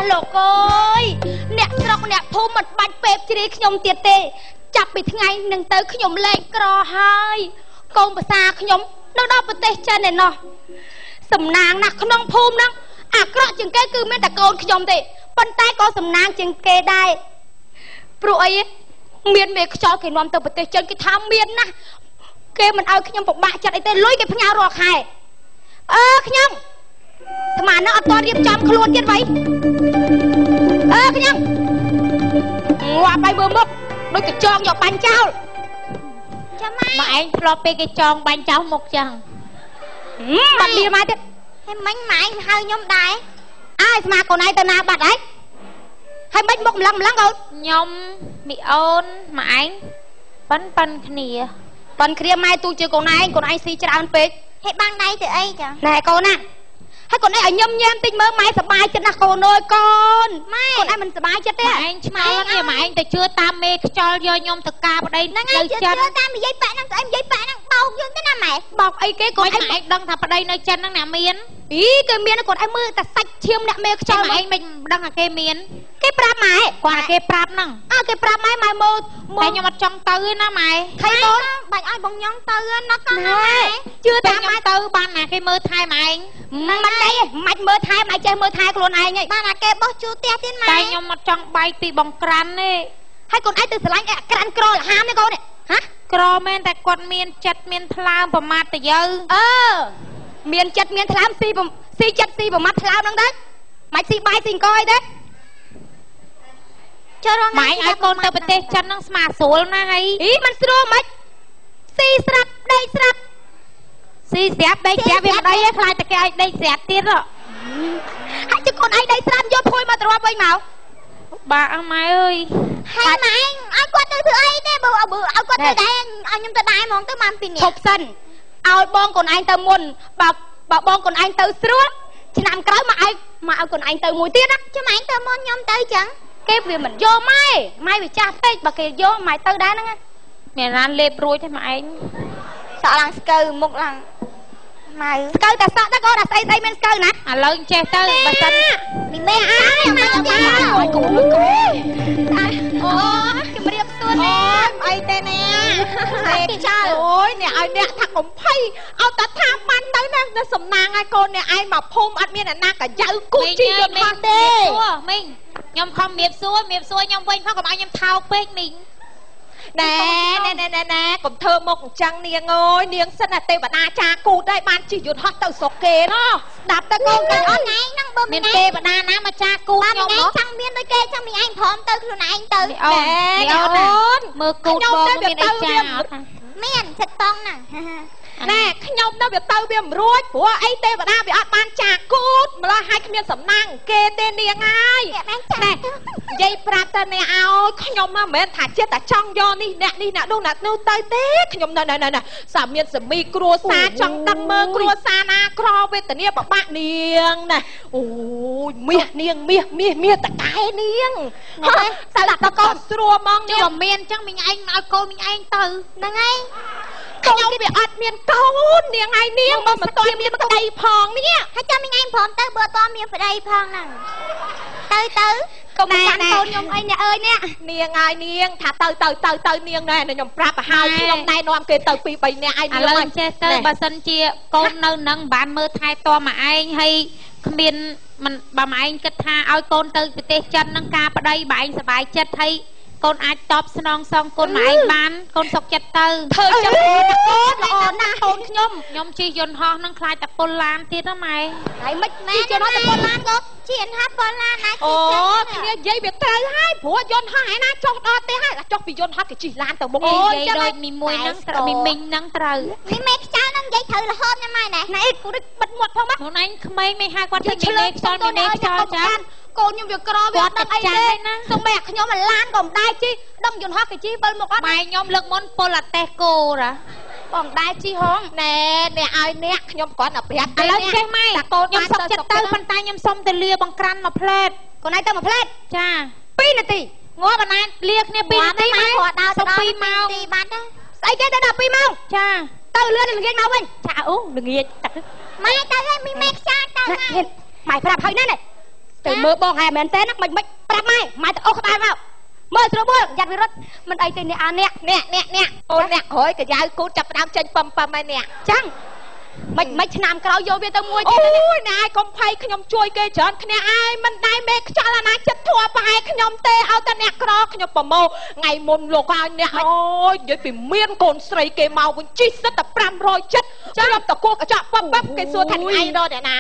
ស់លោកអើយអ្នកស្រុកអ្នកភូមិមិនបាច់ពេបជ្រាយខ្ញុំទៀតទេចាប់ពីថ្ងៃនឹងទៅខ្ញុំលែងក្រហើយកូនប្រសាខ្ញុំនៅដល់ប្រទេសចិនឯណោះសំណាងណាស់ក្នុងភូមិហ្នឹងអាក្រក់ជាងគេគឺមានតែកូនខ្ញុំទេប៉ុន្តែក៏សំណាងជាងគេដែរព្រោះអីមានមេខ្យល់គេនាំទៅប្រទេសចិនគេថាមានណាស់គេមិនឲ្យខ្ញុំពិបាកចិត្តអីទេលុយគេផ្ញើរាល់ខែអឺខ្ញុំស្មាននឹងអត់ទាន់រៀបចំខ្លួនទៀតវ៉ៃអឺខ្ញុំងាប់ឲ្យមើលមុខដូចកញ្ចងយកបាញ់ចោលចាំម៉ែមកឯងធ្លាប់ពេលគេចងបាញ់ចោលមុខចឹងបាត់លាមកទៀតហើយមិញម៉ែឯងហៅខ្ញុំដែរអើយស្មាកូនឯងទៅណាបាត់ហើយហើយមិនមុខម្លឹងម្លឹងកូនខ្ញុំមីអូនម៉ែឯងប៉ិនប៉ិនគ្នាប៉ិនគ្នាម៉ែទូជាកូនឯងកូនឯងស៊ីច្រើនពេកហើយបាំងដៃទៅអីចាណែកូនណាហើយកូនឯងឲ្យញឹមញែមតិចមើលម៉ែសប្បាយចិត្តណាស់កូនអើយកូនម៉ែកូនឯងមិនសប្បាយចិត្តទេម៉ែឯងឆ្មល់នេះម៉ែឯងទៅជឿតាមមេខ្យល់យកខ្ញុំទៅការប្តីនៅចិនជឿតាមនិយាយប៉ាក់ហ្នឹងស្អីនិយាយប៉ាក់ហ្នឹងបោកយើងទៅណាម៉ែបោកអីគេកូនឯងម៉ែឯងដឹងថាប្តីនៅចិនហ្នឹងអ្នកមានអីគេមានកូនឯងមើលតែសាច់ឈាមអ្នកមេខ្យល់ម៉ែឯងមិនដឹងថាគេមានគេប្រាប់ម៉ែគាត់គេប្រាប់ហ្នឹងអើគេប្រាប់ម៉ែម៉ែមើលតែខ្ញុំអត់ចង់ទៅទេណាម៉ែខៃកូនបាច់ឲ្យបងញ៉ងទៅណាកូនណាម៉ែជឿតាមម៉ែទៅបានណាគេមើលថែម៉ែឯងមិនទេមិនមើលថែម៉ែចេះមើលថែខ្លួនឯងហីបានណាគេបោះជូរផ្ទះទៀតម៉ែតែខ្ញុំអត់ចង់បែកពីបងក្រាន់ទេហើយកូនឯងទៅស្រឡាញ់អក្រាន់ក្រលហាមទេកូនហ៎ក្រមែនតែគាត់មានចិត្តមានថ្លើមប្រមាថទៅយើអឺមានចិត្តមានថ្លើមស៊ីស៊ីចិត្តស៊ីប្រមាថថ្លើមហ្នឹងទៅមិនស៊ីបាយស៊ីអង្គអីទេចូលរងម៉ែឲ្យកូនទៅប្រទេសចិនហ្នឹងស្មាស្រួលណាស់ហើយអីមិនស្រួលមិនស៊ីស្រាប់ដេកស្រាប់ស៊ីស្រាប់ដេកស្រាប់វាមិនអីទេខ្លាចតែគេឲ្យដេកស្រាប់ទៀតហើយជិះកូនឯងដេកស្រាប់យកភួយមកទ្រាំវិញមកបាក់ម៉ែអើយហើយម៉ែឯងឲ្យគាត់ទៅធ្វើអីទេបើឲ្យគាត់ទៅដែរឲ្យខ្ញុំទៅដែរហ្មងទៅបានពីនេះឈប់សិនឲ្យបងកូនឯងទៅមុនបើបងកូនឯងទៅស្រួលឆ្នាំក្រោយមកឲ្យមកឲ្យកូនឯងទៅមួយទៀតណាចាំឯងទៅមុនខ្ញុំទៅចឹងគេវាមិនយកម៉ែម៉ែវាចាស់ពេកបើគេយកម៉ែទៅដែរហ្នឹងមានណាលេបរួចទេម៉ែឯងសក់ឡើងស្កើមុខឡើងម៉ៅស្កើតែសក់ទៅកូនអាស្អីស្អីមានស្កើណាឥឡូវចេះទៅបើសិនមីមេអាយមកទៀតកូនកូនអូជំរាបសួរណាអីទេណាលេបចោលអូយអ្នកឲ្យអ្នកថាកំភៃឲ្យតាថាបានទៅណាសំណាងឲ្យកូនអ្នកឯងមកភូមិអត់មានអ្នកណាកាយ៉ៅគូជីយន្តហោះទេមីងខ្ញុំខំមៀបសួរមៀបសួរខ្ញុំវិញផងកុំឲ្យខ្ញុំថោកពេកមីងណែណែណែណែណែកុំធ្វើមុខអញ្ចឹងនាងអើយនាងសិនតែទេវតាចាគូតដែរបានជិះយន្តហោះទៅស្រុកគេណោះស្ដាប់ទៅកូនគេអត់ឯងហ្នឹងបើមានទេវតាណាមកចាគូតខ្ញុំហ៎ចង់មានដូចគេចង់មានឯងព្រមទៅខ្លួនឯងទៅណែអូនមើលគូតបងមានអីចាអត់មានចិត្តតង់ហ្នឹងណែខ្ញុំទៅវាទៅវាមិនរួចព្រោះអីទេវតាវាអត់បានចាគូតម្លោះឲ្យគ្មានសំណាងគេទេនាងហើយណែនិយាយប្រាប់តែអ្នកឲ្យខ្ញុំមិនមែនថាចិត្តតែចង់យកនេះអ្នកនេះអ្នកនោះអ្នកនោះទៅទេខ្ញុំណែណែណែសាមានសមីគ្រួសារចង់ដឹងមើលគ្រួសារណាក្រវេទនាបបាក់នាងណែអូយមាសនាងមាសមាសមាសតកែនាងហើយស្ដាប់តកូនស្រួលហ្មងនាងមានអញ្ចឹងមីងឯងឲ្យកូនមីងឯងទៅហ្នឹងហើយខ្ញុំវាអត់មានកូននាងឯងនាងបើមិនទាន់មានប្តីផងនេះហើយចាំមីងឯងព្រមទៅបើអត់ទាន់មានប្តីផងហ្នឹងទៅទៅកុំកាន់កូនខ្ញុំអីអ្នកអើយអ្នកនាងហើយនាងថាទៅទៅទៅទៅនាងណែខ្ញុំប្រាប់ឲ្យហើយខ្ញុំណែនាំគេទៅ2 3នាក់ឯងនាងឥឡូវចេះទៅបើសិនជាកូននៅនឹងបានមើលថែទាំមកឯងហើយគ្មានមិនបើមកឯងគិតថាឲ្យកូនទៅប្រទេសចិននឹងការប្តីបើឯងសប្បាយចិត្តហើយកូនអាចតបស្នងសងគុណមកឯងបានកូនសុកចិត្តទៅធ្វើចឹងកូនល្អណាស់កូនខ្ញុំខ្ញុំជិះយន្តហោះនឹងខ្លាចតែពុលឡានទៀតណាម៉ែហើយមិនជិះយន្តហោះតែពុលឡានកូនជិះយន្តហោះពុលឡានណាអូគ្នានិយាយវាត្រូវហើយព្រោះយន្តហោះឯណាចុះដល់ទេហើយចុះពីយន្តហោះគេជិះឡានទៅមុខអូនិយាយដូចមីមួយហ្នឹងត្រូវមីមីងហ្នឹងត្រូវមីមេខ្យល់ហ្នឹងនិយាយត្រូវរហូតណាម៉ែណាណែគូនេះបិទមាត់ផងមកខ្លួនឯងក្មេងមិនហៅគាត់ទៅមីមេខ្យល់មីមេខ្យល់ចាកូនខ្ញុំវាក្រវាអត់ដឹងអីទេសូម្បីអាខ្ញុំអាឡានក៏មិនដែរជិះដឹងយន្តហោះគេជិះវិលមកអត់ម៉ែខ្ញុំលើកមុនពលអាតេះគោរ៉ាបងដែរជិះហងណែអ្នកឲ្យអ្នកខ្ញុំគ្រាន់តែប្រាប់ឥឡូវចេះម៉ែកូនខ្ញុំសុកចិត្តទៅប៉ុន្តែខ្ញុំសុំទៅលាបង្ក្រាន់មួយផ្លែតកូនឯងទៅមួយផ្លែតចា2នាទីងាប់អាណាលាគ្នា2នាទីម៉ែគាត់ដើរទៅ2ម៉ោងទីបាត់ណាស្អីគេទៅដល់2ម៉ោងចាទៅលឿនល្ងាចមកវិញចាអូល្ងាចម៉ែទៅហើយមីមេខ្ចាទៅហើយម៉ែប្រាប់ហើយណានេះ ទៅមើលបងឯងមែនទេណាមិនមិនប្រាប់ម៉ែម៉ែទៅអូសក្បាលមកមើលស្រួលបួលយ៉ាត់វារត់មិនអីទេអ្នកអាអ្នក អ្នកអ្នកអ្នកអូនអ្នកក្រោយកាយ៉ាវគូតចាប់ផ្ដើមចេញពំពំហើយអ្នក ចឹងមិនមិនឆ្នាំក្រោយយកវាទៅមួយទៀតអូយណែកុំភ័យខ្ញុំជួយគេច្រើនគ្នាឯងមិនដែរមេខ្យល់អាណាចិត្តធัวប្រហែលខ្ញុំទេឲ្យតែអ្នកក្រខ្ញុំប្រមោថ្ងៃមុនលោកឲ្យអ្នកអូយនិយាយពីមានកូនស្រីគេមកវិញជីសិតតែ500ចិត្តចាំតកួកញ្ចក់ប៉បគេសួរថាឯងរកអ្នកណា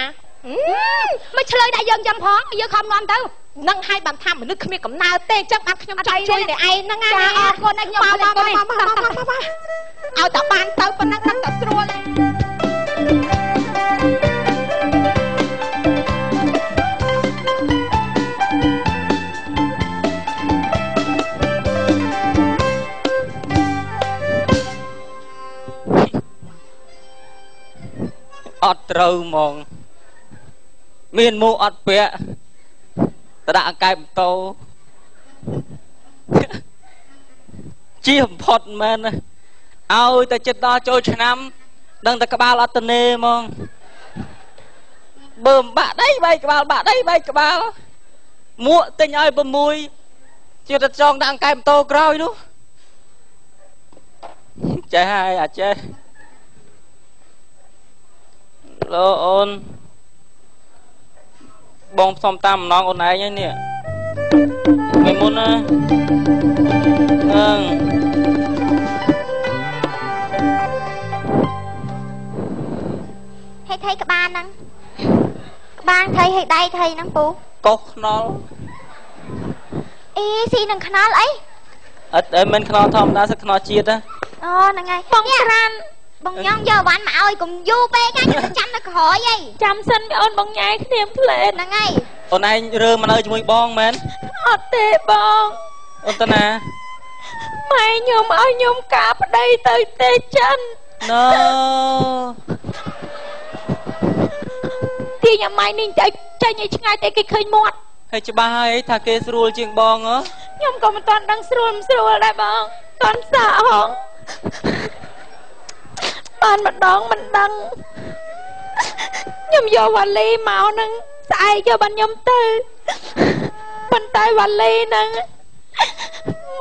មិនឆ្លើយដាក់យើងចឹងផងយើងខំនាំទៅ នឹងឲ្យបានថាមនុស្សគ្មានកំណើទេអញ្ចឹងបានខ្ញុំចង់ជួយអ្នកឯងហ្នឹងណា អរគុណណាខ្ញុំ មកមកមកមកមកឲ្យតែបានទៅប៉ុណ្ណឹងនឹងតែស្រួល អត់ត្រូវហ្មងមានមួកអត់ពាក់តដាក់អង្កែបម៉ូតូជាបំផុតមែនឲ្យតែចិត្តដល់ចូលឆ្នាំដឹងតែក្បាលអត់តនេហ្មងបើមិនបាក់ដីបែកក្បាលបាក់ដីបែកក្បាលមួកទិញឲ្យ6ជាតែចងដាក់អង្កែបម៉ូតូក្រោយនោះចេះហើយអាចេះលោអូនបងផ្សំតាមម្ដងអូនឯងហើយនេះថ្ងៃមុនណាហ្នឹង ហេថៃក្បាលហ្នឹងក្បាលថៃហេដៃថៃហ្នឹងពូ កោសខ្នល់ អីស៊ីនឹងខ្នល់អី អត់អីមិនខ្នល់ធម្មតាសឹកខ្នល់ជាតិណា អូហ្នឹងហើយ បងក្រាន បងញ៉ងយកអវ៉ាន់មកឲ្យកុំយូរពេកណាខ្ញុំចាំនៅក្រោយអី ចាំសិនអូនបងញ៉ែគ្នាផ្លែ ហ្នឹងហើយ អូនឯងរើមកនៅជាមួយបងមែន អត់ទេបង អូនតាណា ម៉ែខ្ញុំឲ្យខ្ញុំការប្តីទៅទេចិន ណូ ទាញអាម៉ៃនេះទៅចេញឲ្យឆ្ងាយតែគេឃើញមាត់ ហើយច្បាស់ហើយថាគេស្រួលជាងបងហ៎ ខ្ញុំក៏មិនទាន់ដឹងស្រួលមិនស្រួលដែរបងតន់សាកហងបានម្ដងមិនដឹងខ្ញុំយកវ៉ាលីមកនឹងស្អែកយកបានខ្ញុំទៅប៉ុន្តែវ៉ាលីហ្នឹង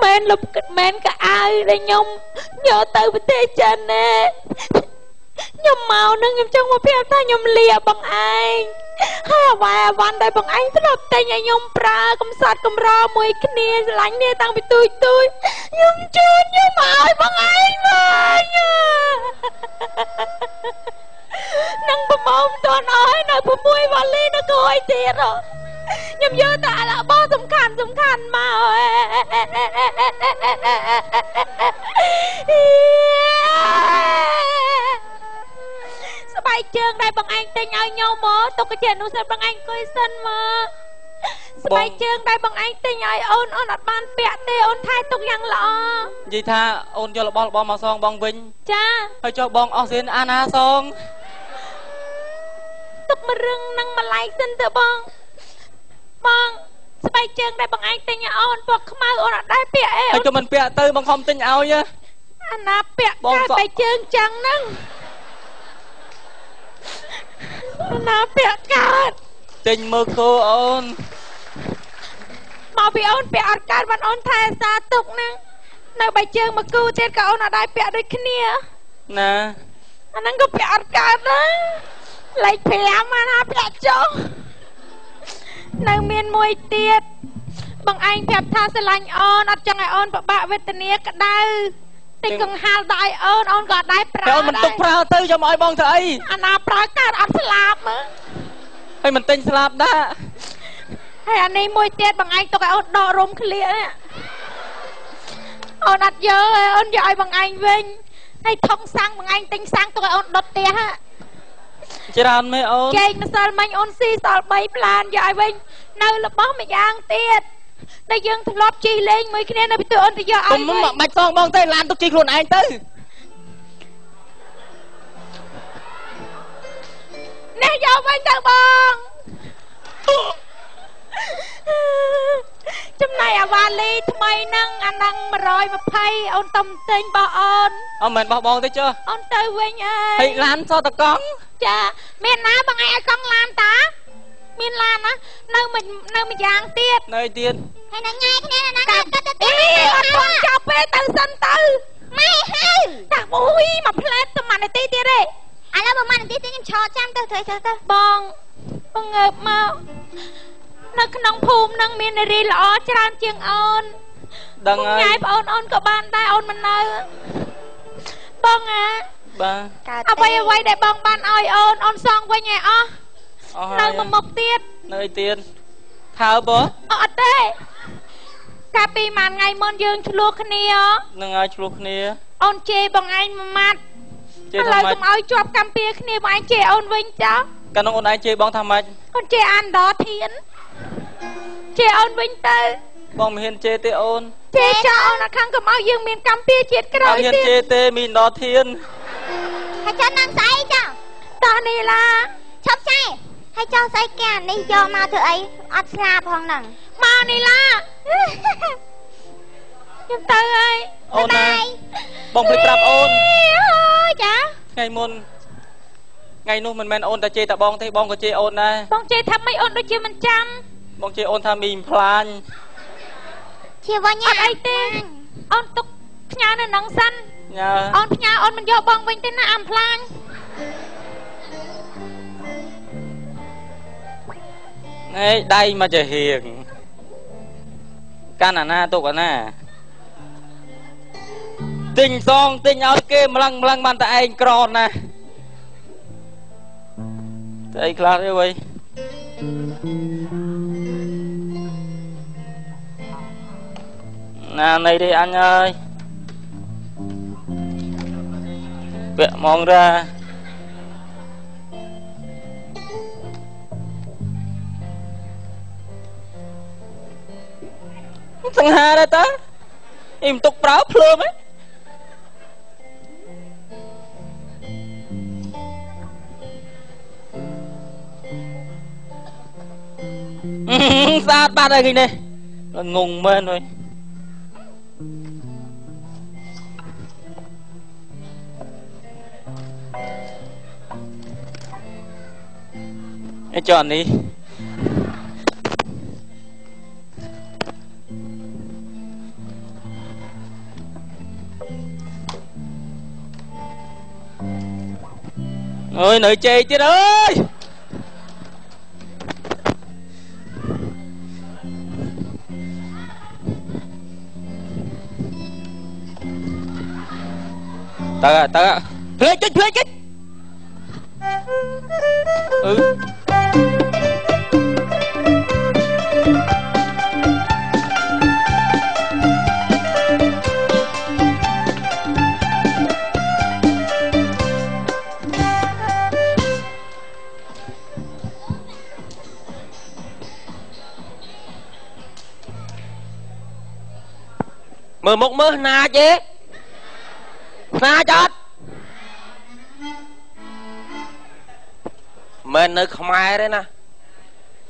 មែនលុបមែនកៅអៅដែលខ្ញុំយកទៅប្រទេសចិនណាខ្ញុំមកនឹងខ្ញុំចង់មកប្រាប់ថាខ្ញុំលាបងឯងហើយអ្វីអវ៉ាន់ដែលបងឯងធ្លាប់ទិញឲ្យខ្ញុំប្រើកំសត់កំរមួយគ្នាស្រឡាញ់គ្នាតាំងពីទូចទូចខ្ញុំជូនខ្ញុំឲ្យបងឯងវិញនឹងប្រមោមតនអស់នៅ6វ៉ាលីនៅក្រោយទៀតខ្ញុំយកតែរបស់សំខាន់សំខាន់មកស្បែកជើងដែលបងឯងទិញឲ្យខ្ញុំមកទុកជាអនុស្សាវរីយ៍បងឯងអង្គុយសិនមកស្បែកជើងដែលបងឯងទិញឲ្យអូនអូនអត់បានពាក់ទេអូនថែទុកយ៉ាងល្អ និយាយថាអូនយករបស់របរមកសងបងវិញ ចា ហើយចុះបងអស់សេនអាណាសង ទុកមួយរឹងនិងម្លែកសិនទៅបងបងស្បែកជើងដែលបងឯងទិញឲ្យអូនពណ៌ខ្មៅអូនអត់ដែរពាក់អី ហើយចុះមិនពាក់ទៅបងខំទិញឲ្យ អាណាពាក់កែស្បែកជើងចឹងហ្នឹងអាណាពាក់កើត ទិញមើលគោអូន មកពីអូនពាក់អត់កើតបានអូនថែសាទុកហ្នឹងនៅបែកជើងមកគូទៀតក៏អូនអត់ដែរពាក់ដូចគ្នា ណា អាហ្នឹងក៏ពាក់អត់កើតដែរលេខ5អាណាពាក់ចុះនៅមានមួយទៀតបងឯងប្រាប់ថាស្រឡាញ់អូនអត់ចង់ឲ្យអូនពិបាកវេទនាក្តៅទិញកង្ហាលដាក់ឲ្យអូនអូនក៏អត់ដែរប្រើ អូនមិនទុកប្រើទៅយកមកឲ្យបងធ្វើអី អាណាប្រើកើតអត់ស្លាប់មើល ហើយមិនទិញស្លាប់ដែរ ហើយអានេះមួយទៀតបងឯងទុកឲ្យអូនដករុំក្លៀកអូនអត់យកអូនយកឲ្យបងឯងវិញហើយថងសាំងបងឯងទិញសាំងទុកឲ្យអូនដុតផ្ទះ ច្រើនមែនអូន ចេកម្សិលមិញអូនស៊ីសល់3ប្លានយកឲ្យវិញនៅរបស់មួយយ៉ាងទៀតដែលយើងធ្លាប់ជិះលេងមួយគ្នានៅពីទូអូនទៅយកឲ្យ កុំមកបាច់សងបងទេឡានទុកជិះខ្លួនឯងទៅ នេះយកវិញទៅបងចំណែកអាវ៉ាលីថ្មីហ្នឹងអាហ្នឹង120អូនតំទិញរបស់អូន អត់មែនបោះបងទេចុះ អូនទៅវិញអើយ ហើយឡានសតកង់ ចាមានណាបងឯងឲ្យកង់ឡានតាមានឡានណា នៅមួយនៅមួយយ៉ាងទៀត នៅទៀត ហើយណាញ៉ែគ្នាណាកាត់ទៅ អេអត់ទាន់ចប់ទេទៅសិនទៅ ម៉ែហៅ តាអូយមួយផ្លែតប្រហែលនាទីទៀតទេ ឥឡូវប្រហែលនាទីទៀតខ្ញុំឆោចាំទៅធ្វើទៅ បងបងងើបមកនៅក្នុងភូមិនឹងមាននារីល្អច្រើនជាងអូន ដឹងហើយ ញ៉ែប្អូនអូនក៏បានដែរអូនមិននៅបងអា បាទ អ្វីអ្វីដែលបងបានឲ្យអូនអូនសងវិញឲ្យអស់នៅមួយមុខទៀត នៅទៀតថើប អត់ទេកាលពីមួយថ្ងៃមុនយើងឆ្លោះគ្នា នឹងឲ្យឆ្លោះគ្នា អូនជេរបងឯងមួយម៉ាត់ ជេរថាម៉េច កុំឲ្យជាប់កម្មពៀគ្នាបងឯងជេរអូនវិញចា កាលនោះអូនឯងជេរបងថាម៉េច អូនជេរអានដធានជេរអូនវិញទៅ បងមិនហ៊ានជេរទេអូន ជេរចោលអូនអត់ខាងកុំឲ្យយើងមានកម្មពៀជាតិក្រោយទៀតអត់ហ៊ានជេរទេមីដធាន ហើយចុះនឹងស្អីចុះ តោះនេះឡា ឈប់ចែហើយចុះស្អីគេអានេះយកមកធ្វើអីអត់ស្លាបផងហ្នឹង មកនេះឡាខ្ញុំទៅហើយ អូនណាបងភ្លេចប្រាប់អូន ចា ថ្ងៃមុនថ្ងៃនោះមិនមែនអូនតែជេរតែបងទេបងក៏ជេរអូនដែរ បងជេរថាម៉េចអូនដូចជាមិនចាំ បងជេរអូនថាមីផ្លាញ ជាវិញ អត់អីទេអូនទុកផ្ញើនៅនឹងសិន ញើ អូនផ្ញើអូនមិនយកបងវិញទេណាអាំផ្លាញ នេះដៃមកជាហៀងកាន់អាណាទុកអាណាទិញសងទិញឲ្យគេម្លឹងម្លឹងបានតែឯងក្រណាស់តែអីខ្លះទេវ៉ៃណានៃទេអញអើយពាក់ហ្មងរាសង្ហាដែរតាអ៊ីមទុកប្រើភ្លើមហ៎ ស្អាតបាត់ហើយឃើញនេះងងមែនហើយអីចុះអានេះអើយនៅជែកទៀតអើយទៅទៅភ្លេចភ្លេចភ្លេចអឺ មើលមុខមើលណាចទេណាចអត់មិននៅខ្មែរទេណា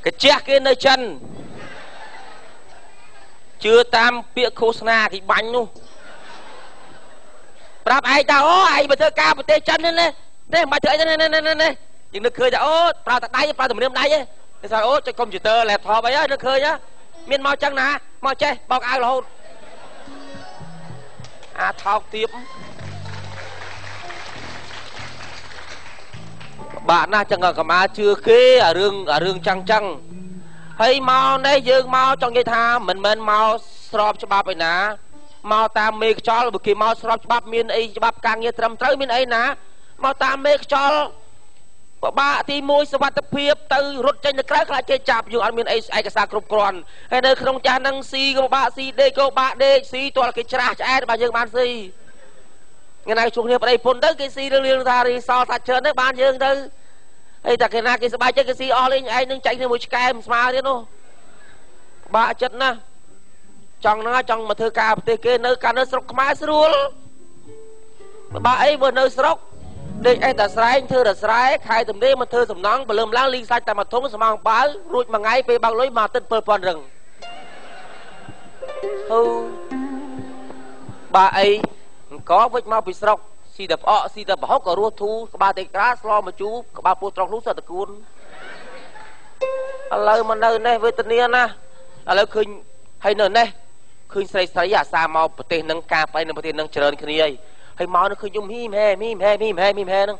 កាជះគេនៅចិនជឿតាមពាក្យឃោសនាគេបាញ់នោះប្រាប់ឯងថាអូឯងមកធ្វើការប្រទេសចិននេះនេះមិនធ្វើអីនេះនេះនេះយើងនឹកឃើញថាអូប្រើតែដៃប្រើតែម្រាមដៃទេគេថាអូចុចកុំព្យូទ័រ laptop អីនឹកឃើញមានមកចឹងណាមកចេះបោកអាវរហូតអាថោកទៀបបាក់ណាស់ចឹងកម្មាជឿគេអារឿងអារឿងចឹងចឹងហើយមកនេះយើងមកចង់និយាយថាមិនមែនមកស្របច្បាប់ឯណាមកតាមមេខ្យល់បើគេមកស្របច្បាប់មានអីច្បាប់ការងារត្រឹមត្រូវមានអីណាមកតាមមេខ្យល់ពិបាកទី1សុវត្ថិភាពទៅរត់ចេញទៅក្រៅខ្លាចគេចាប់យើងអត់មានអីឯកសារគ្រប់គ្រាន់ហើយនៅក្នុងចាស់ហ្នឹងស៊ីក៏ពិបាកស៊ីដេកក៏ពិបាកដេកស៊ីទាល់គេច្រាស់ឆ្អែតបើយើងបានស៊ីថ្ងៃណាជួបគ្នាប្តីប្រពន្ធទៅគេស៊ីរឿងថារីសល់សាច់ច្រើនទៅបានយើងទៅហើយតែគេណាគេសប្បាយចិត្តគេស៊ីអស់លេងឯងនឹងចែកគ្នាមួយឆ្កែមិនស្មើទៀតនោះបាក់ចិត្តណាស់ចង់ណាចង់មកធ្វើការប្រទេសគេនៅកាលនៅស្រុកខ្មែរស្រួលបាក់អីបើនៅស្រុកដេកអេតែស្រែងធ្វើតែស្រែខែទំនេរមកធ្វើសំណង់ព្រលឹមឡើងលីងសាច់តែមួយធុងស្មងបាវរួចមួយថ្ងៃពេលបើកលុយមកទឹក7000រឹងហូបាក់អីអង្គវិចមកពីស្រុកស៊ីតែផ្អកស៊ីតែប្រហុកក៏រស់ធូរក្បាលទេក្រាស្លមកជូរក្បាលពោះត្រង់នោះសត្វតកួន ឥឡូវមកនៅនេះវេទនាណាឥឡូវឃើញហើយនៅនេះឃើញស្រីស្រីអាសាមកប្រទេសនឹងការប្តីនៅប្រទេសនឹងច្រើនគ្នាហើយហើយមកនឹងឃើញយំហ៊ីមហេហ៊ីមហេហ៊ីមហេហ៊ីមហេហ្នឹង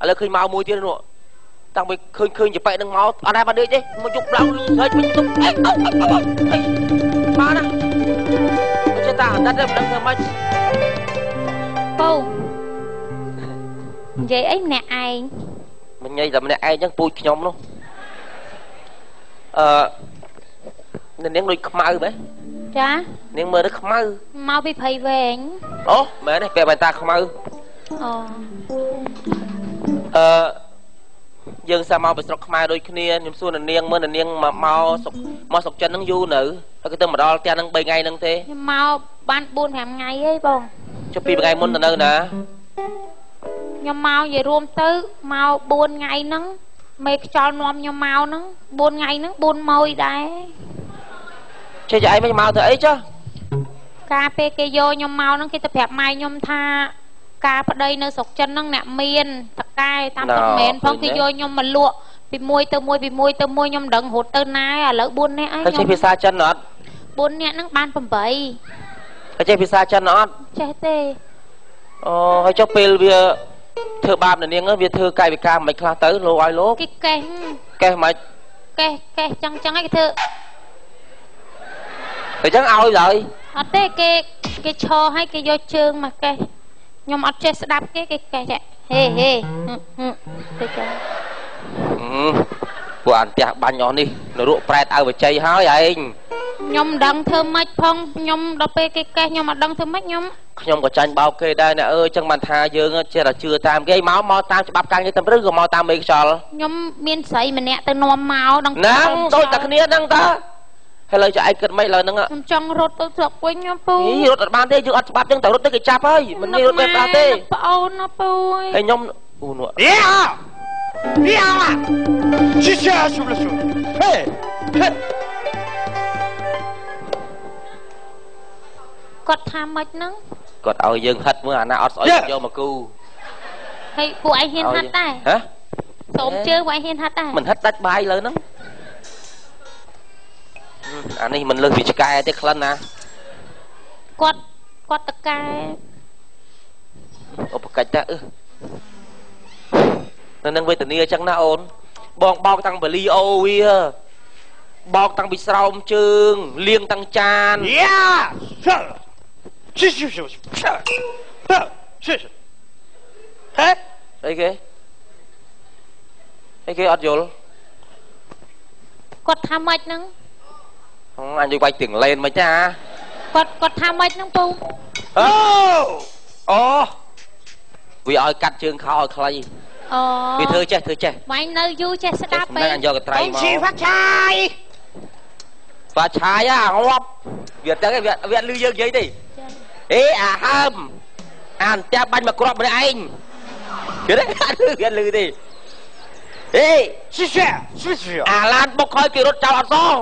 ឥឡូវឃើញមកមួយទៀតនោះតាំងពីឃើញឃើញចប៉ែនឹងមកអត់ដែរបានដេកទេមកយប់ឡើងហើយវិញទុកអេអោអោអីមកណាចេះតាអាណិតទេមិនដឹងធ្វើម៉េចពូនិយាយអីម្នាក់ឯងមិននិយាយតែម្នាក់ឯងចឹងពូជខ្ញុំនោះអឺនាងដូចខ្មៅមែនចានាងមើលទៅខ្មៅមកពីព្រៃវែងអូមែនទេពាក់បែនតាខ្មៅអូអឺយើងសាមកពីស្រុកខ្មែរដូចគ្នាខ្ញុំសួរនាងមើលនាងមកមកស្រុកមកស្រុកចិនហ្នឹងយូរនៅហើយគេទៅមកដល់ផ្ទះហ្នឹង3ថ្ងៃហ្នឹងទេខ្ញុំមកបាន4 5ថ្ងៃហីបងចុះ2ថ្ងៃមុនទៅនៅណាខ្ញុំមកនិយាយរួមទៅមក4ថ្ងៃហ្នឹងមេខ្យល់នាំខ្ញុំមកហ្នឹង4ថ្ងៃហ្នឹង4ម៉ួយដែរចេះចឯងមិនមកទៅអីចុះការពេលគេយកខ្ញុំមកហ្នឹងគេទៅប្រាប់ម៉ែខ្ញុំថាការប្តីនៅស្រុកចិនហ្នឹងអ្នកមានតកែតាមពិតមែនផងគេយកខ្ញុំមកលក់ពីមួយទៅមួយពីមួយទៅមួយខ្ញុំមិនដឹងរត់ទៅណាឥឡូវ4នាក់ហើយខ្ញុំចេះភាសាចិនអត់4នាក់ហ្នឹងបាន8ហើយចេះភាសាចិនអត់ចេះទេអូហើយចុះពេលវាធ្វើបាបនៅនាងវាធ្វើកាយវិការមិនខ្លះទៅលោកឲ្យលោកគេកេះកេះមិនកេះកេះចឹងចឹងឲ្យគេធ្វើតែចឹងឲ្យឡើយអត់ទេគេគេឈរឲ្យគេយកជើងមកកេះខ្ញុំអត់ចេះស្ដាប់គេគេកេះចាហេហេទៅចឹងពួកអានផ្ទះបាញ់អស់នេះនរកប្រែតឲ្យបជ័យហើយឯងខ្ញុំមិនដឹងធ្វើម៉េចផងខ្ញុំដល់ពេលគេកេះខ្ញុំអត់ដឹងធ្វើម៉េចខ្ញុំក៏ចាញ់បោកគេដែរអ្នកអើយចឹងបានថាយើងចេះតែជឿតាមគេមកមកតាមច្បាប់ការងារតាមឬក៏មកតាមមេខ្យល់ខ្ញុំមានស្រីម្នាក់ទៅនាំមកដឹងហ្នឹងដូចតែគ្នាហ្នឹងតាហើយលើចឯងគិតម៉េចលើហ្នឹងខ្ញុំចង់រត់ទៅស្រុកវិញណាពូរត់អត់បានទេយើងអត់ច្បាប់ចឹងតែរត់ទៅគេចាប់ហើយមិនងាយរត់ទៅបានទេប្អូនណាពូហើយខ្ញុំអូនោះយេអាយេអាជីជាស៊ូលស៊ូហេគាត់ថាម៉េចហ្នឹងគាត់ឲ្យយើងហិតមើលអាណាអត់ស្អុយយកមកគូហើយពួកឯងហ៊ានហិតដែរហ៎សូមជើងពួកឯងហ៊ានហិតដែរមិនហិតដាច់បាយលើហ្នឹងអានេះមិនលើសពីឆ្កែទេក្លិនណាគាត់គាត់តកែឧបកិច្ចតាអឺនៅនឹងវេទនាអញ្ចឹងណាអូនបងបោកតាំងបលីអូវាបោកតាំងពីស្រោមជើងលាងតាំងចានយ៉ាឈីឈីឈីឈីហេអីគេអីគេអត់យល់គាត់ថាម៉េចហ្នឹងអញយកវាយទាំងលេនមិនចាគាត់ថាម៉េចហ្នឹងពូអូអូវាឲ្យកាត់ជើងខោឲ្យខ្លីអូវាធ្វើចេះធ្វើចេះបាញ់នៅយូរចេះស្ដាប់ពេកអញយកកត្រៃមកជីហ្វាឆាយហ្វាឆាយអាងាប់វាទៅវាអត់លឺយើងនិយាយទេអេអាហើមអានផ្ទះបាញ់មកគ្រាប់ម្នាក់ឯងគេទេអត់លឺវាលឺទេអេស៊ីស៊ីស៊ីអាឡានបុកឲ្យគេរត់ចោលអត់សង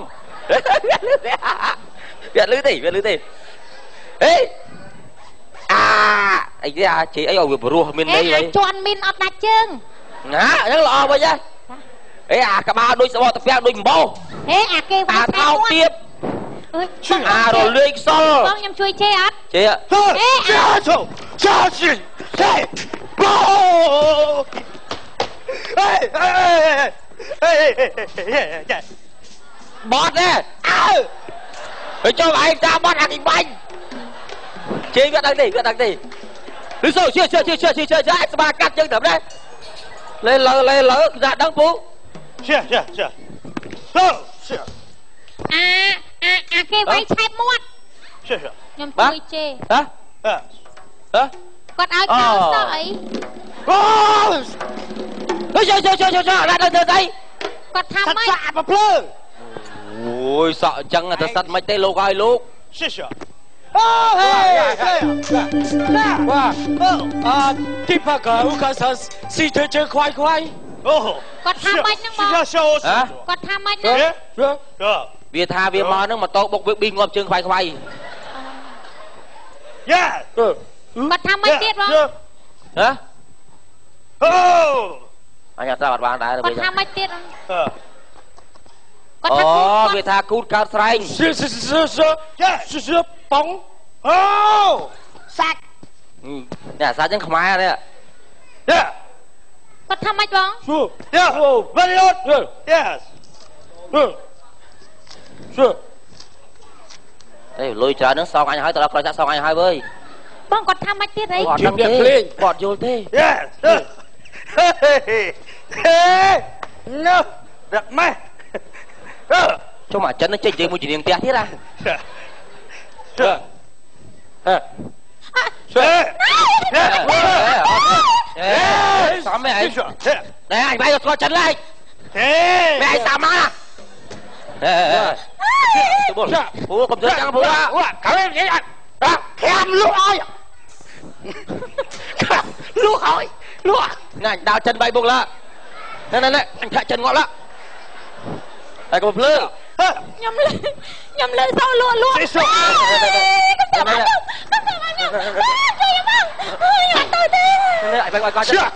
វាអត់លឺទេវាលឺទេអេអាអីគេអាជិះអីឲ្យវាព្រោះមានន័យអីជន់មីនអត់ដាច់ជើងណាអញ្ចឹងល្អវិញហ៎អេអាក្បាលដូចស្បកតាពាំងដូចអំបោហេអាគេវាយអាថោកទៀតអារលាយខ្សលបងខ្ញុំជួយជេអត់ជេអេចាឈូចាឈីហេបោអេអេអេអេបត់ទេអើហើយចូលឯងតាមបត់អាគេបាញ់ជេវាដឹងទេវាដឹងទេឬសូជឿជឿជឿជឿជឿជឿស្បាកាត់ជើងត្រឹមនេះលេលើលេលើគេដឹងពូជឿជឿជឿសូជឿអាអាអាគេវាយឆែបមាត់ជឿជឿខ្ញុំជួយជេហ៎ហ៎គាត់ឲ្យកោសក់អីអូហេជឿជឿជឿជឿជឿអត់ដឹងធ្វើស្អីគាត់ថាម៉េចសក់ប្រភ្លើអូយសក់អញ្ចឹងតែសិតមិនទេលោកឲ្យលោកជឿជឿអូហេហេវ៉ាអាទីផាកូកាសាស៊ីជើជើខ្វាយខ្វាយអូគាត់ថាម៉េចហ្នឹងបងគាត់ថាម៉េចហ្នឹងវាថាវាមកហ្នឹងម៉ូតូបុកវាប៊ីងាប់ជើងខ្វាយខ្វាយយ៉ាគាត់ថាម៉េចទៀតបងហ៎អូអញអត់ត្រាប់អត់បានដែរគាត់ថាម៉េចទៀតអ គាត់ថាគូត វាថាគូតកើតស្រែង 是是是是是是បង អូសាច់ នេះអាសាច់ហ្នឹងខ្មែរនេះ គាត់ថាម៉េចបង ស៊ូ Yeah very good yes ស៊ូ អេលុយច្រើនហ្នឹងសងអញហើយទៅដល់ក្រោយចាក់សងអញហើយវើយ បងគាត់ថាម៉េចទៀតអី គាត់ដឹងទេគាត់យល់ទេ Yes ហេណូរកម៉េះ ចុះមកចិនចេញនិយាយមួយជំនាញផ្ទះទៀតហ่ะ ហេ អេសំហ៎ឯងណែអញបាយទៅស្គាល់ចិនឡើយម៉ែឯងសាមកហេទៅបុលពូកុំធ្វើចឹងពូ កាំនិយាយខាំលក់ឲ្យខាំលក់ឲ្យលក់ ណែអញដើរចិនបាយបុកឡាណែណែអញធាក់ចិនងាប់ឡាហើយកុំភ្លើ ខ្ញុំលើខ្ញុំលើសោលក់លក់កុំទៅកុំទៅខ្ញុំជួយខ្ញុំខ្ញុំអត់ទៅទេ នេះអញបាយគាត់ចិន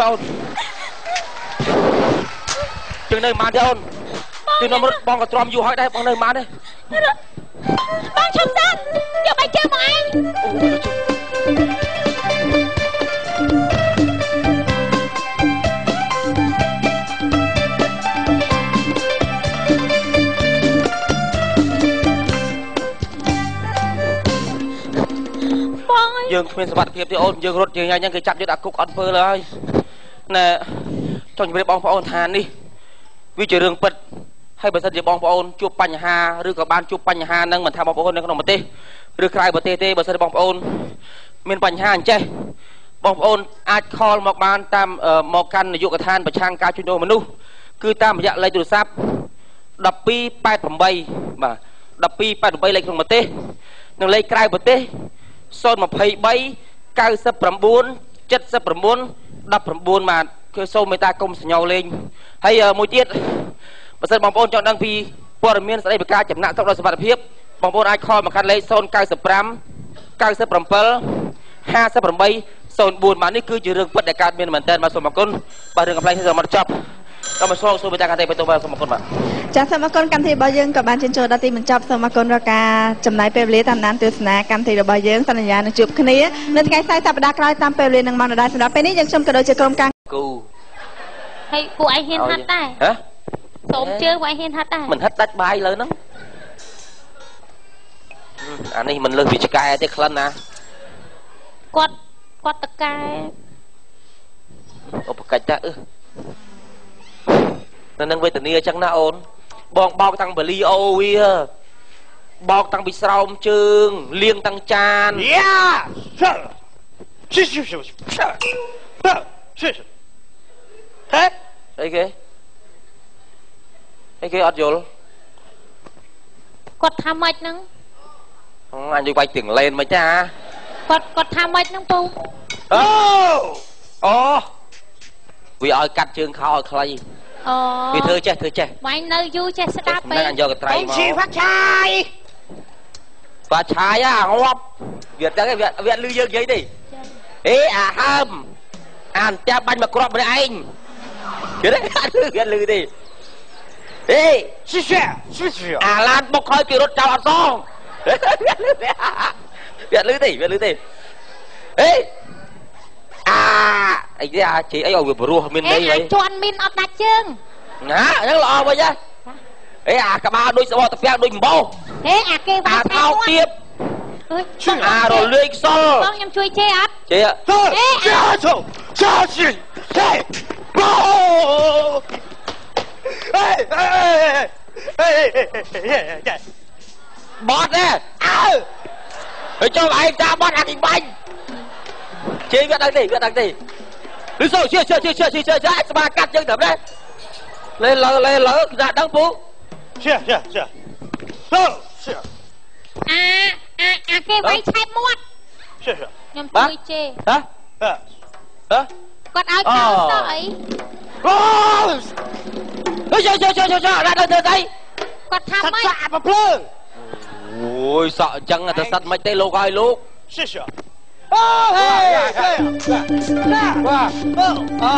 តោជើងនៅបានទេអូនជើងនំរត់បងក៏ទ្រាំយូរហើយដែរបងនៅបានទេ បងឈប់សិនយកបាយជើងមកឯង បង យើងគ្មានសុវត្ថិភាពទេអូនយើងរត់យើងញ៉ាំគេចាប់យើងដាក់គុកអត់ធ្វើឡើយណែចង់ជម្រាបបងប្អូនថានេះវាជារឿងពិតហើយបើសិនជាបងប្អូនជួបបញ្ហាឬក៏បានជួបបញ្ហានឹងមិនថាបងប្អូននៅក្នុងប្រទេសឬក្រៅប្រទេសទេបើសិនជាបងប្អូនមានបញ្ហាអញ្ចេះបងប្អូនអាចខលមកបានតាមមកកាន់នាយកដ្ឋានប្រឆាំងការជួញដូរមនុស្សគឺតាមរយៈលេខទូរស័ព្ទ1288បាទ1288លេខក្នុងប្រទេសនិងលេខក្រៅប្រទេស023 99 79 19បាទគឺសូមមេត្តាគុំសញ្ញោលេងហើយមួយទៀតបើសិនបងប្អូនចង់ដឹងពីព័ត៌មានស្ដីពីការចំណាក់ស្រុកដោយសុវត្ថិភាពបងប្អូនអាចខលមកកាន់លេខ095 97 58 04បាទនេះគឺជារឿងពិតដែលកើតមានមែនទែនបាទសូមអរគុណបាទរឿងកំប្លែងនេះសូមអត់ចប់ដល់មកសូមមេត្តាកាន់តែបន្តបាទសូមអរគុណបាទ ចាសសូមអរគុណកម្មវិធីរបស់យើងក៏បានជិញ្ចូលដល់ទីបញ្ចប់សូមអរគុណដល់ការចំណាយពេលវេលាតាមដានទស្សនាកម្មវិធីរបស់យើងសន្យានឹងជួបគ្នានៅថ្ងៃសៅរ៍សប្តាហ៍ក្រោយតាមពេលវេលានឹងម៉ោងដដែលសម្រាប់ពេលនេះយើងខ្ញុំក៏ដូចជាក្រុមការ គូ ហើយពួកឯងហ៊ានហាត់ដែរ ហ៎ សូមជើងពួកឯងហ៊ានហាត់ដែរ មិនហិតដាច់បាយលើហ្នឹងអានេះមិនលើសពីឆ្កែទេក្លិនណា គាត់គាត់តកែ ឧបកិច្ចតាអឺនៅនឹងវេទនាអញ្ចឹងណាអូនបងបោកតាំងបលីអូវាបោកតាំងពីស្រោមជើងលាងតាំងចាន យ៉ា是是是是是是ហេ អីគេអីគេអត់យល់ គាត់ថាម៉េចហ្នឹង អញយកវាយទាំងលេនមិនចា គាត់គាត់ថាម៉េចហ្នឹងពូ អូអូវាឲ្យកាត់ជើងខោឲ្យខ្លី អូ វាធ្វើចេះធ្វើចេះ បាញ់នៅយូរចេះស្ដាប់ពេក អញយកកត្រៃមក ជីហ្វាក់ឆាយ ហ្វាឆាយអាងាប់វាអត់ដឹងទេវាអត់លឺយើងនិយាយទេអេអាហើមអានផ្ទះបាញ់មកគ្រាប់ម្នាក់ឯងគេទេអត់លឺវាអត់លឺទេអេ ស៊ីស៊ីស៊ីស៊ី អាឡានបុកឲ្យគេរត់ចោលអត់សងវាអត់លឺទេវាអត់លឺទេវាអត់លឺទេអេអាអីទេអាជិះអីឲ្យវាព្រោះមានន័យ អីជន់មានអត់ដាច់ជើង ណាហ្នឹងល្អវិញហ៎អេអាក្បាលដូចសបកតាពាំងដូចអំបោ ហេអាគេវាយ អាថោកទៀតអារលាយខ្សល បងខ្ញុំជួយជេអត់ ជេ អេចាឈូចាស៊ីហេបោអេអេអេអេ បត់ទេអើហើយចូលឯងតាបត់អាគេបាញ់ជេវាដឹងទេវាដឹងទេឬសូជឿជឿជឿជឿជឿជឿស្បាកាត់យើងត្រឹមនេះលេលើលេលើគេថាដឹងពូ ជឿជឿជឿសូជឿ អាអាអាគេវាយឆែបមាត់ ជឿជឿ ខ្ញុំជួយជេ ហ៎ហ៎ គាត់ឲ្យកោសក់អី អូ ហេជឿជឿជឿជឿដាក់ដល់ធ្វើស្អី គាត់ថាម៉េច សក់ប្រភ្លើង អូយសក់អញ្ចឹងតែសត្វមិនទេលោកឲ្យលោក ជឿជឿ哦嘿，哇，啊，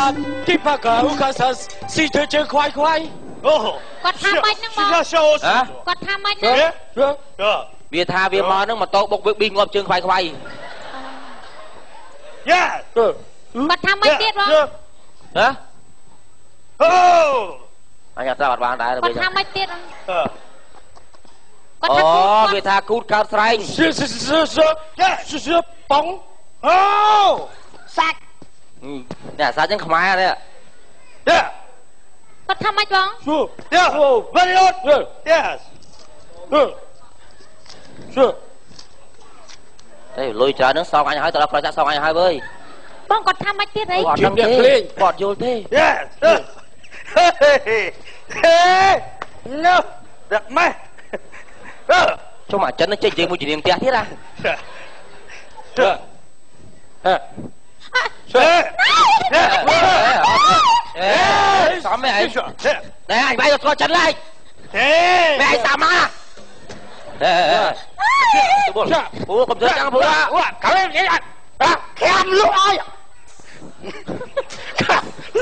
第八个我看是西头真快快。哦， គាត់ថាម៉េចហ្នឹងបងគាត់ថាម៉េចហ្នឹង វាថាវាមកហ្នឹងម៉ូតូបុកវាប៊ីងាប់ជើងខ្វាយខ្វាយ យ៉ា គាត់ថាម៉េចទៀតបង ហ៎ អូ អញអត់ត្រាប់អត់បានដែរ គាត់ថាម៉េចទៀតគាត់ អូ ថាគូត វាថាគូតកើតស្រែង 是是是是是是បង អូសាច់ នេះសាច់ហ្នឹងខ្មែរនេះ យ៉ា គាត់ថាម៉េចបង យ៉ា very good yes 是 ទេលុយច្រើនហ្នឹងសងអញហើយទៅដល់ក្រោយចាក់សងអញហើយវើយ បងគាត់ថាម៉េចទៀតអី គាត់ដឹងទេគាត់យល់ទេ Yes ហេ no ដាក់ម៉េះ ចុះមកចិនចេញនិយាយមួយជំនាញផ្ទះទៀតហ៎ ហេ អេសំឯងណែអញបាយទៅស្គាល់ចិនឡើយ ហេ ម៉ែឯងសាមកហេពូពូកុំធ្វើចឹងពូ កាលនេះខាំលក់ឲ្យ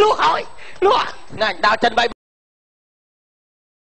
លក់ឲ្យលក់ ណាអញដើរចិនបាយ